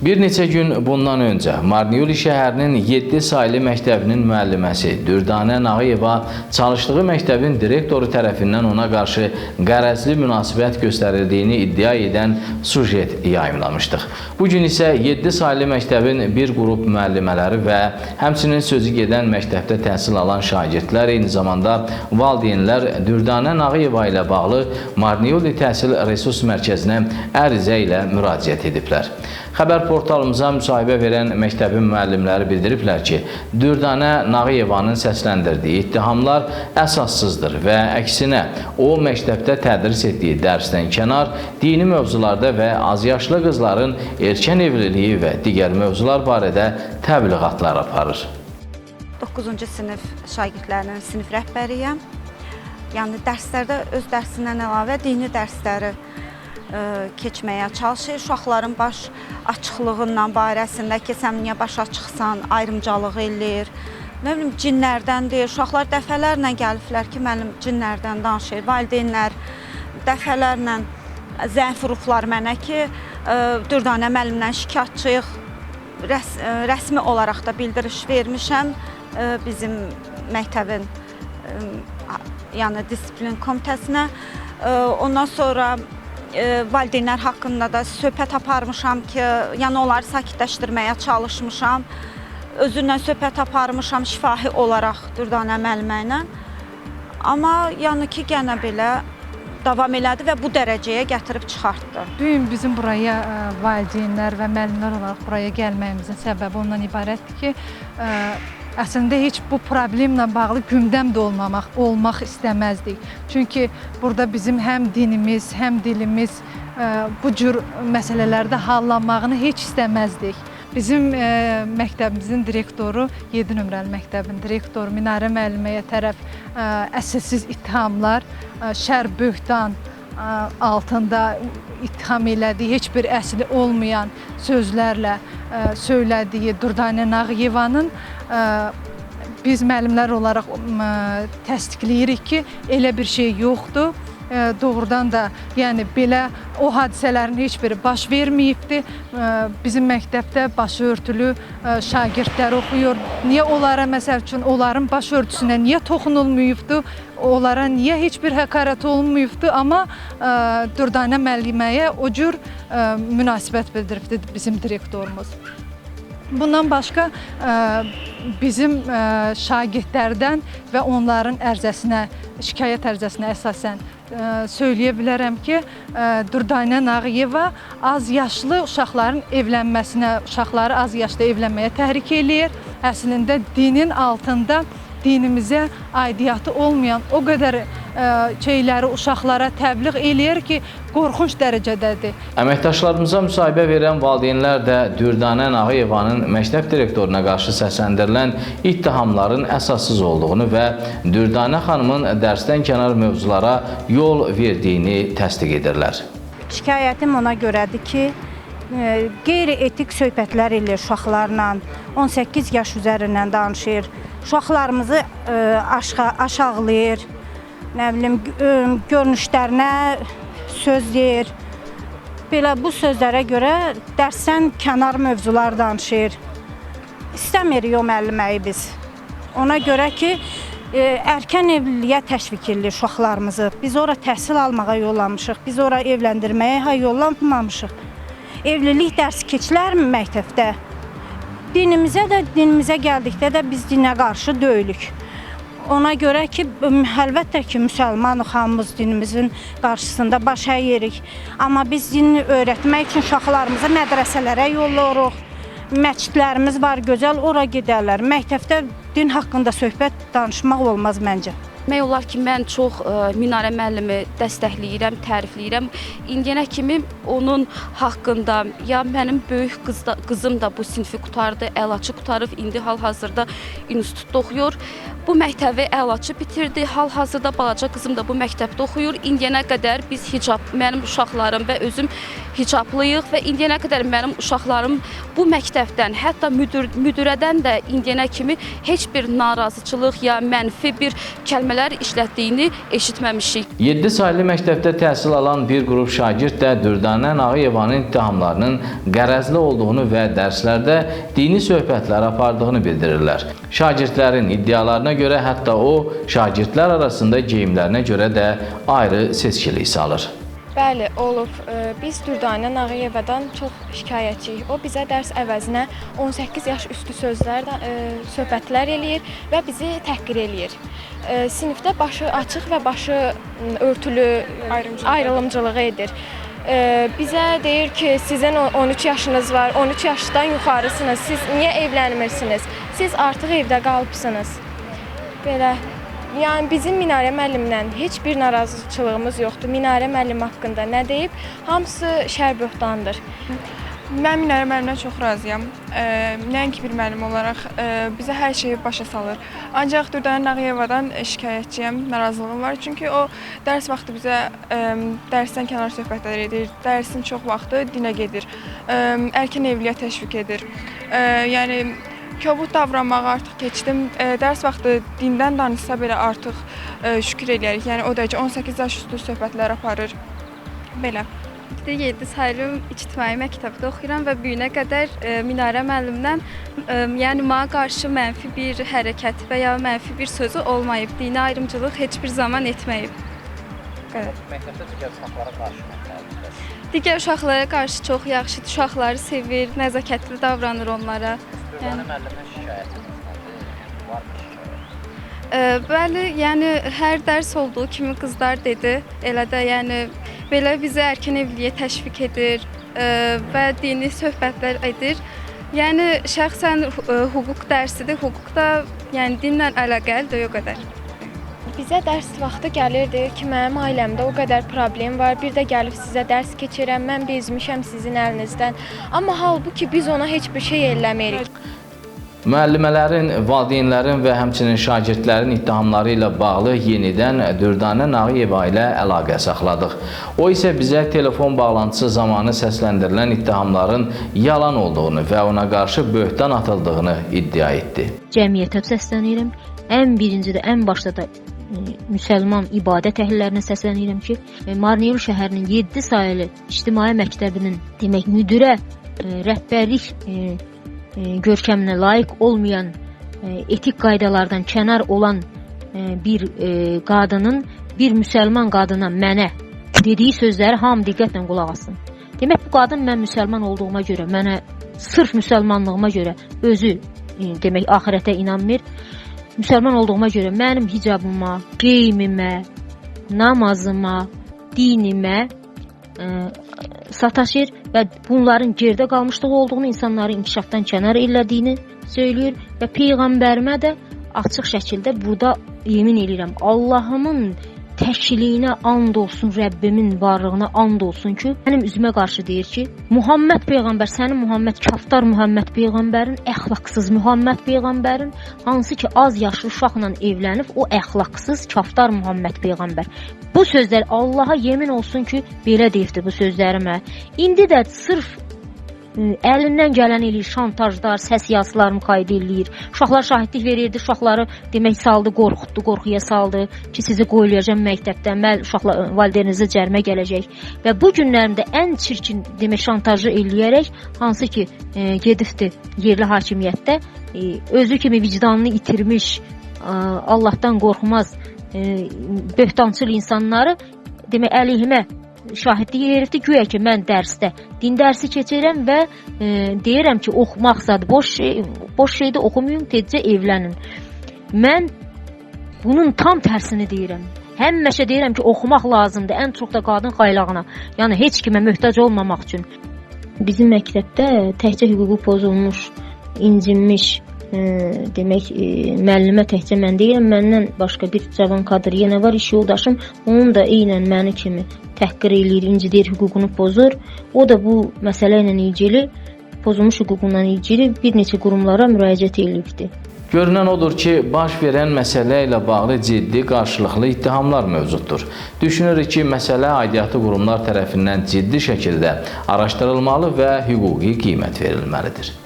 Bir neçə gün bundan öncə Marneuli şəhərinin 7 saylı məktəbinin müəlliməsi Dürdanə Nağıyeva çalışdığı məktəbin direktoru tərəfindən ona qarşı qərəzli münasibət göstərildiyini iddia edən sujet yayımlamışdıq. Bu gün isə 7 saylı məktəbin bir qrup müəllimələri və həmçinin sözü gedən məktəbdə təhsil alan şagirdlər, eyni zamanda valideynlər Dürdanə Nağıyeva ilə bağlı Marneuli Təhsil Resurs Mərkəzinə ərizə ilə müraciət ediblər. Xəbər portalımıza müsahibə verən məktəbin müəllimləri bildiriblər ki, Dürdanə Nağıyevanın səsləndirdiyi ittihamlar əsassızdır və əksinə o məktəbdə tədris etdiyi dərsdən kənar dini mövzularda və azyaşlı qızların erkən evliliyi və digər mövzular barədə təbliğatlar aparır. 9-cu sinif şagirdlərinin sinif rəhbəriyəm. Yəni dərslərdə öz dərsindən əlavə dini dərsləri keçməyə çalışır. Uşaqların baş açıqlığından barəsində ki, sən niyə baş açıqsan, ayrımcalıq eləyir. Nə bilim, cinlərdən deyir. Uşaqlar dəfələrlə gəliblər ki, müəllim cinlərdən danışır. Valideynlər dəfələrlə zəng vurublar mənə ki, Dürdanə müəllimdən şikayətçiyik. Rəsmi olaraq da bildiriş vermişəm bizim məktəbin yəni disiplin komitəsinə. Ondan sonra valideynlər haqqında da söhbət aparmışam ki, yəni onları sakitləşdirməyə çalışmışam. Özündən söhbət aparmışam şifahi olaraq Dürdanə müəllimə ilə. Amma yəni ki, gənə belə davam elədi və bu dərəcəyə gətirib çıxartdı. Bu gün bizim buraya valideynlər və müəllimlər olaraq buraya gəlməyimizin səbəbi ondan ibarətdir ki, əslində heç bu problemlə bağlı gündəm də olmaq istəməzdik. Çünki burada bizim həm dinimiz, həm dilimiz bu cür məsələlərdə hallanmağını heç istəməzdik. Bizim məktəbimizin direktoru, 7 nömrəli məktəbin direktoru Minarə müəlliməyə tərəf əsilsiz ittihamlar, şər böhtan altında ittiham elədiyi, heç bir əsli olmayan sözlərlə söylədiyi Dürdanə Nağıyevanın biz müəllimlər olaraq təsdiqləyirik ki, elə bir şey yoxdur. Doğrudan da, yəni belə o hadisələrin heç biri baş verməyibdir. Bizim məktəbdə başörtülü şagirdlər oxuyur. Niyə onlara, məsəl üçün, onların başörtüsünə niyə toxunulmayıbdır? Onlara niyə heç bir həqarət olunmayıbdır? Amma Dürdanə müəlliməyə o cür münasibət bildiribdir bizim direktorumuz. Bundan başqa bizim şagirdlərdən və onların ərizəsinə, şikayət ərizəsinə əsasən söyləyə bilərəm ki, Dürdanə Nağıyeva az yaşlı uşaqların evlənməsinə, uşaqları az yaşda evlənməyə təhrik eləyir. Əslində dinin altında dinimizə aidiyyatı olmayan o qədər şeyləri uşaqlara təbliğ eləyir ki, qorxunc dərəcədədir. Əməkdaşlarımıza müsahibə verən valideynlər də Dürdanə Nağıyevanın məktəb direktoruna qarşı səsləndirilən ittihamların əsassız olduğunu və Dürdanə xanımın dərsdən kənar mövzulara yol verdiyini təsdiq edirlər. Şikayətim ona görədir ki, qeyri-etik söhbətlər eləyir uşaqlarla, 18 yaş üzərindən danışır, uşaqlarımızı aşağılayır, nə bilim, görünüşlərinə söz deyir. Belə bu sözlərə görə dərsdən kənar mövzular danışır. İstəmirik o müəlliməyi biz. Ona görə ki, erkən evliliyə təşviq edilir uşaqlarımızı. Biz ora təhsil almağa yollamışıq, biz ora evləndirməyə yollanmamışıq. Evlilik dərsi keçilərmi məktəbdə? Dinimizə də, dinimizə gəldikdə də biz dinə qarşı döyülük. Ona görə ki, əlbəttə ki, müsəlmanıq, hamımız dinimizin qarşısında baş əyirik. Amma biz dinini öyrətmək üçün uşaqlarımızı mədrəsələrə yollayırıq. Məscidlərimiz var, gözəl, ora gedərlər. Məktəbdə din haqqında söhbət danışmaq olmaz məncə. Demək olar ki, mən çox Minarə müəllimi dəstəkləyirəm, tərifləyirəm. İndiyənə kimi onun haqqında, ya mənim böyük qızım da bu sinfi qurtardı, əlaçı qurtarıb, indi hal-hazırda institutda oxuyur. Bu məktəbi əlaçı bitirdi, hal-hazırda balaca qızım da bu məktəbdə oxuyur. İndiyənə qədər biz hicab, mənim uşaqlarım və özüm hicablıyıq və indiyənə qədər mənim uşaqlarım bu məktəbdən, hətta müdirədən də indiyənə kimi heç bir narazıçılıq ya mənfi bir kəlmələr kəlmələr işlətdiyini eşitməmişik. 7 saylı məktəbdə təhsil alan bir qrup şagird də Dürdanə Nağıyevanın ittihamlarının qərəzli olduğunu və dərslərdə dini söhbətlər apardığını bildirirlər. Şagirdlərin iddialarına görə hətta o, şagirdlər arasında geyimlərinə görə də ayrı seçkilik salır. Bəli, olub. Biz Dürdanə Nağıyevadan çox şikayətçiyik. O bizə dərs əvəzinə 18 yaş üstü sözlər, söhbətlər eləyir və bizi təhqir eləyir. Sinifdə başı açıq və başı örtülü ayrımcılığı edir. Bizə deyir ki, sizin 13 yaşınız var, 13 yaşdan yuxarısınız, siz niyə evlənmirsiniz? Siz artıq evdə qalıbsınız. Belə. Yəni bizim Minarə müəllimlə heç bir narazıçılığımız yoxdur. Minarə müəllim haqqında nə deyib, hamısı şər-böhtandır. Mən Minarə müəllimdən çox razıyam. Nəinki bir müəllim olaraq bizə hər şeyi başa salır. Ancaq Dürdanə Nağıyevadan şikayətçiyəm, narazılığım var. Çünki o dərs vaxtı bizə dərsdən kənar söhbətlər edir, dərsin çox vaxtı dinə gedir, erkən evliliyə təşviq edir. Yəni kobud davranmağı artıq keçdim. Dərs vaxtı dindən danışsa belə artıq şükür eləyərik. Yəni o dərəcə 18 yaş üstü söhbətlər aparır. Belə. 7 saylı ictimai məktəbdə oxuyuram və bu günə qədər Minarə müəllimdən yəni mənə qarşı mənfi bir hərəkət və ya mənfi bir sözü olmayıb. Dini ayrımcılıq heç bir zaman etməyib. Məktəbdə digər uşaqlara qarşı məktəbdə? Digər uşaqlara qarşı çox yaxşı, uşaqları sevir, nəzakətli davranır onlara. Dürdanə müəllimdən şikayətiniz nədir? Var mı şikayət? Bəli, yəni hər dərs olduğu kimi qızlar dedi. Elə də yəni belə bizi erkən evliliyə təşviq edir və dini söhbətlər edir. Yəni şəxsən hüquq dərsidir. Hüquq da yəni dinlə əlaqəlidir o qədər. Bizə dərs vaxtı gəlir, deyir ki, mənim ailəmdə o qədər problem var, bir də gəlib sizə dərs keçirəm, mən bezmişəm sizin əlinizdən. Amma halbuki biz ona heç bir şey eləmirik. Müəllimələrin, valideynlərin və həmçinin şagirdlərin ittihamları ilə bağlı yenidən Dürdanə Nağıyeva ilə əlaqə saxladıq. O isə bizə telefon bağlantısı zamanı səsləndirilən ittihamların yalan olduğunu və ona qarşı böhtan atıldığını iddia etdi. Cəmiyyətə səslənirəm. Ən birincidə, ən başda da müsəlman ibadət əhillərinə səslənirəm ki, Marneuli şəhərinin 7 sayılı ictimai məktəbinin demək müdirə rəhbərlik görkəminə layiq olmayan, etik qaydalardan kənar olan bir qadının bir müsəlman qadına mənə dediyi sözləri hamı diqqətlə qulaq asın. Demək bu qadın mən müsəlman olduğuma görə, mənə sırf müsəlmanlığıma görə özü demək axirətə inanmır. Müsəlman olduğuma görə mənim hicabıma, geyimimə, namazıma, dinimə sataşır və bunların gerdə qalmışlığı olduğunu, insanları inkişafdan kənar elədiyini söylüyor və Peyğəmbərimə də açıq şəkildə burada yemin eləyirəm, Allahımın təkliyinə and olsun, Rəbbimin varlığına and olsun ki, mənim üzümə qarşı deyir ki, Muhammed Peyğəmbər, sənin Muhammed, kaftar Muhammed Peyğəmbərin, əxlaqsız Muhammed Peyğəmbərin, hansı ki az yaşlı uşaqla evlənib, o əxlaqsız kaftar Muhammed Peyğəmbər. Bu sözlər Allaha yemin olsun ki, belə deyibdir bu sözlərimə. İndi də sırf əlindən gələn eləyir, şantajlar, səs yazılarını qayda eləyir. Uşaqlar şahidlik verirdi, uşaqları demək saldı, qorxutdu, qorxuya saldı ki, sizi qoyulacam məktəbdən, mən uşaqlar valideyninizə cərimə gələcək. Və bu günlərində ən çirkin demək şantajı eləyərək, hansı ki gedibdi yerli hakimiyyətdə, özü kimi vicdanını itirmiş, Allahdan qorxmaz, böhtançıl insanları demək əleyhimə şahidlik veribdi, güya ki mən dərsdə din dərsi keçirəm və deyirəm ki, oxumaq zad boş şeydir, oxumayın, tezcə evlənin. Mən bunun tam tərsini deyirəm. Həmişə deyirəm ki, oxumaq lazımdır, ən çox da qadın qaylağına. Yəni heç kimə möhtac olmamaq üçün. Bizim məktəbdə təkcə hüququ pozulmuş, incinmiş, demək müəllimə təkcə mən deyirəm, məndən başqa bir cavan kadr yenə var, iş yoldaşım, onun da eynən məni kimi təhqir eləyir, incidir, hüququnu pozur. O da bu məsələ ilə ilgili, pozulmuş hüququndan ilgili bir neçə qurumlara müraciət eləyibdir. Görünən odur ki, baş verən məsələ ilə bağlı ciddi qarşılıqlı ittihamlar mövcuddur. Düşünürük ki, məsələ aidiyyatı qurumlar tərəfindən ciddi şəkildə araşdırılmalı və hüquqi qiymət verilməlidir.